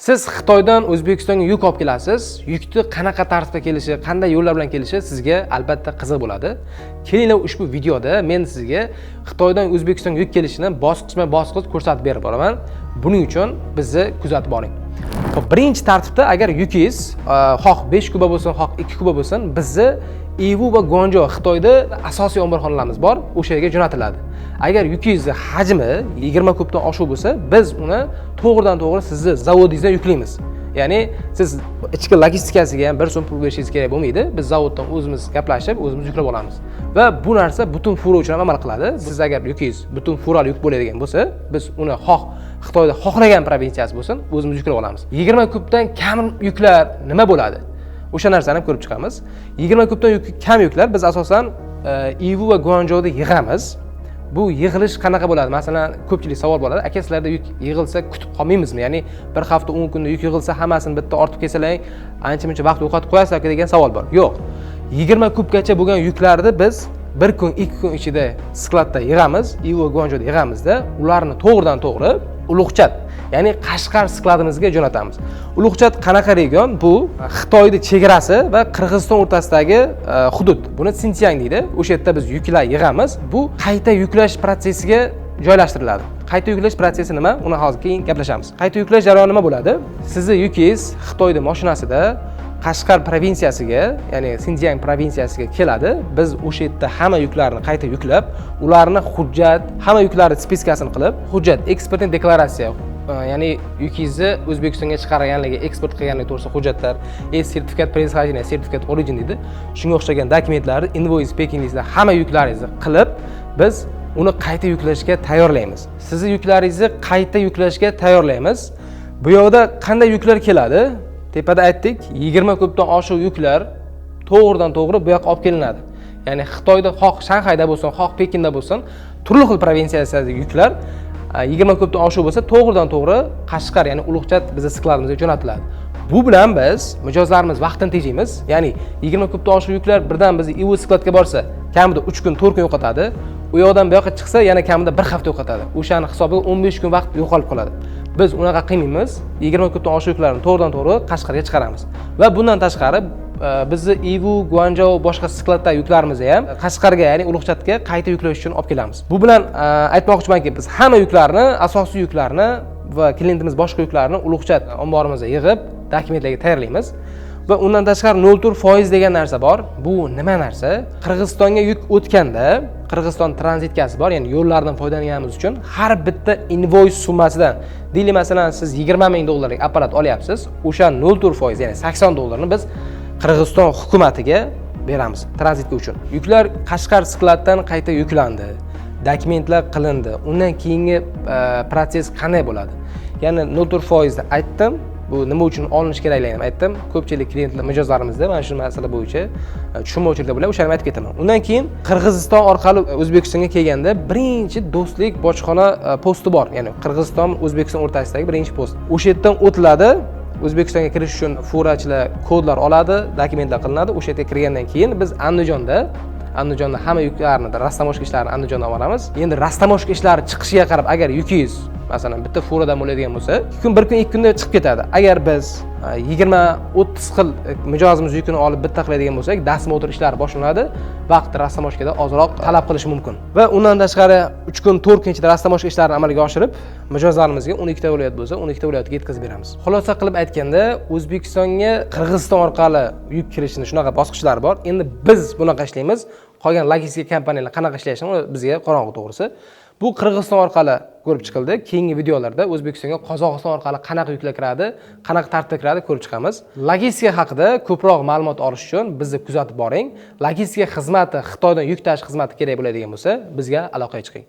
Siz Xitoydan O'zbekistonga yuk olib kelasiz. Yukni qanaqa tartibda kelishi, qanday yo'llar bilan kelishi sizga albatta qiziq bo'ladi. Kelinglar, ushbu videoda men sizga Xitoydan O'zbekistonga yuk kelishini bosqichma bosqich ko'rsatib berib boraman. Buning uchun bizni kuzatib boring. Xo'p, birinchi tartibda agar yukingiz xoh 5 kuba bo'lsin, xoh 2 kuba bo'lsin, bizni Ivu va Guanjo, Xitoyda asosiy omborxonalarimiz bor, o'sha yerga jo'natiladi. Agar yukingizni hajmi 20 kubdan oshiq bo'lsa, biz uni to'g'ridan to'g'ri sizni zavodingizdan yuklaymiz. Ya'ni siz ichki logistikasiga ham bir so'm pul berishingiz kerak bo'lmaydi. Biz zavoddan o'zimiz gaplashib, o'zimiz yuklab olamiz. Va bu narsa butun fura uchun ham amal qiladi. Siz agar yukingiz butun furali yuk bo'ladigan bo'lsa, biz uni xoh Xitoyda xohlagan provinsiyasi bo'lsin, o'zimiz yuklab olamiz. 20 kubdan kam yuklar nima bo'ladi? O'sha narsani ham ko'rib chiqamiz. 20 kubdan kam yuklar biz asosan Ivu va Guanjoda yig'amiz. Bu yig'ilish qanaqa bo'ladi? Masalan, ko'pchilik savol bo'ladi: "Aka, sizlarda yuk yig'ilsa, kutib qolmaymizmi? Ya'ni bir hafta, 10 kunda yuk yig'ilsa, hammasini bitta ortib kelsalar, ancha muncha vaqt yo'qotib qo'yasizlar" degan savol bor. Yo'q, 20 kubgacha bo'lgan yuklarni biz bir kun, 2 kun ichida skladda yig'amiz, Ivu va Guanjoda yig'amizda, ularni to'g'ridan to'g'ri Ulug'chat, ya'ni Qashqar skladimizga jo'natamiz. Ulug'chat qanaqa region? Bu Xitoyni chegarasi va Qirg'iziston o'rtasidagi hudud. Buni Sintyang deydi. O'sha yerda biz yuklar yig'amiz. Bu qayta yuklash protsessiga joylashtiriladi. Qayta yuklash protsessi nima, uni hozir keyin gaplashamiz. Qayta yuklash jarayoni nima bo'ladi? Sizni yukingiz Xitoyni mashinasida Qashqar provinsiyasiga, ya'ni Sinzyang provinsiyasiga keladi. Biz o'sha yerda hamma yuklarni qayta yuklab, ularni hujjat, hamma yuklarni списка sini qilib, hujjat, экспортный deklaratsiya, ya'ni yukingizni O'zbekistonga chiqarganligi, eksport qilganligi to'g'risida hujjatlar, sertifikat происхождения, sertifikat origin deydi, shunga o'xshagan dokumentlarni, invoice, packing listlar, hamma yuklaringizni qilib, biz uni qayta yuklashga tayyorlaymiz. Sizni yuklaringizni qayta yuklashga tayyorlaymiz. Bu yoqda qanday yuklar keladi? Tepada aytdik, 20 kubdan oshiq yuklar to'g'ridan to'g'ri bu yoqqa olib kelinadi. Ya'ni Xitoyda xoh Shanxayda bo'lsin, xoh Pekinda bo'lsin, turli xil provinsiyalardagi yuklar 20 kubdan oshiq bo'lsa, to'g'ridan to'g'ri Qashqar, ya'ni Ulug'chat bizni skladimizga jo'natiladi. Bu bilan biz mijozlarimiz vaqtini tejaymiz. Ya'ni 20 kubdan oshiq yuklar birdan bizni Ivu skladga borsa, kamida 3 kun, 4 kun yo'qotadi. U yoqdan bu yoqqa chiqsa, yana kamida bir hafta yo'qotadi. O'shani hisobiga 15 kun vaqt yo'qolib qoladi. Biz unaqa qilmaymiz. 20 kubdan oshiq yuklarni to'g'ridan to'g'ri Qashqarga chiqaramiz. Va bundan tashqari, bizni Ivu, Guanjou, boshqa skladda yuklarimizni ham Qashqarga, ya'ni Ulug'chatga qayta yuklash uchun olib kelamiz. Bu bilan aytmoqchimanki, biz hamma yuklarni, asosiy yuklarni va klientimiz boshqa yuklarni Ulug'chat omborimizda yig'ib, dokumentlarga tayyorlaymiz. Va undan tashqari 0,4% degan narsa bor. Bu nima narsa? Qirg'izistonga yuk o'tganda Qirg'iziston tranzitkasi bor, ya'ni yo'llardan foydalanganimiz uchun har bitta invoice summasidan, deylik, masalan, siz 20 ming dollarlik apparat olyapsiz, o'sha 0,4%, ya'ni 80 dollarni biz Qirg'iziston hukumatiga beramiz tranzitga uchun. Yuklar Qashqar skladdan qayta yuklandi, dokumentlar qilindi. Undan keyingi protsess qanday bo'ladi? Ya'ni 0,4 foizni aytdim, bu nima uchun olinishi kerakligini ham aytdim. Ko'pchilik klientlar, mijozlarimizda mana shu masala bo'yicha tushunmovchiliklar bo'ladi, o'shani aytib ketaman. Undan keyin Qirg'iziston orqali O'zbekistonga kelganda birinchi Do'stlik bojxona posti bor, ya'ni Qirg'iziston O'zbekiston o'rtasidagi birinchi post. O'sha yerdan o'tiladi. O'zbekistonga kirish uchun furachilar kodlar oladi, dokumentlar qilinadi. O'sha yerga kirgandan keyin biz Andijonda hamma yuklarni, растаможка ishlarini Andijonda olamiz. Endi растаможка ishlari chiqishiga qarab, agar yukingiz, masalan, bitta furadan bo'ladigan bo'lsa, 2 kun, bir kun, 2 kunda chiqib ketadi. Agar biz 20-30 xil mijozimiz yukini olib bitta qiladigan bo'lsak, досмотр ishlari boshlanadi, vaqt растаможка da ozroq talab qilishi mumkin. Va undan tashqari, 3 kun, 4 kun ichida растаможка ishlarini amalga oshirib, mijozlarimizga 12 ta viloyat bo'lsa, 12 ta viloyatga yetkazib beramiz. Xulosa qilib aytganda, O'zbekistonga Qirg'iziston orqali yuk kirishini shunaqa bosqichlari bor. Endi biz bunaqa ishlaymiz. Qolgan logistika kompaniyalar qanaqa ishlashini bizga qorong'u, to'g'risi. Bu Qirg'iziston orqali ko'rib chiqildi. Keyingi videolarda O'zbekistonga Qozog'iston orqali qanaqa yuklar kiradi, qanaqa tartibda kiradi, ko'rib chiqamiz. Logistika haqida ko'proq ma'lumot olish uchun bizni kuzatib boring. Logistika xizmati, Xitoydan yuk tashish xizmati kerak bo'ladigan bo'lsa, bizga aloqaga chiqing.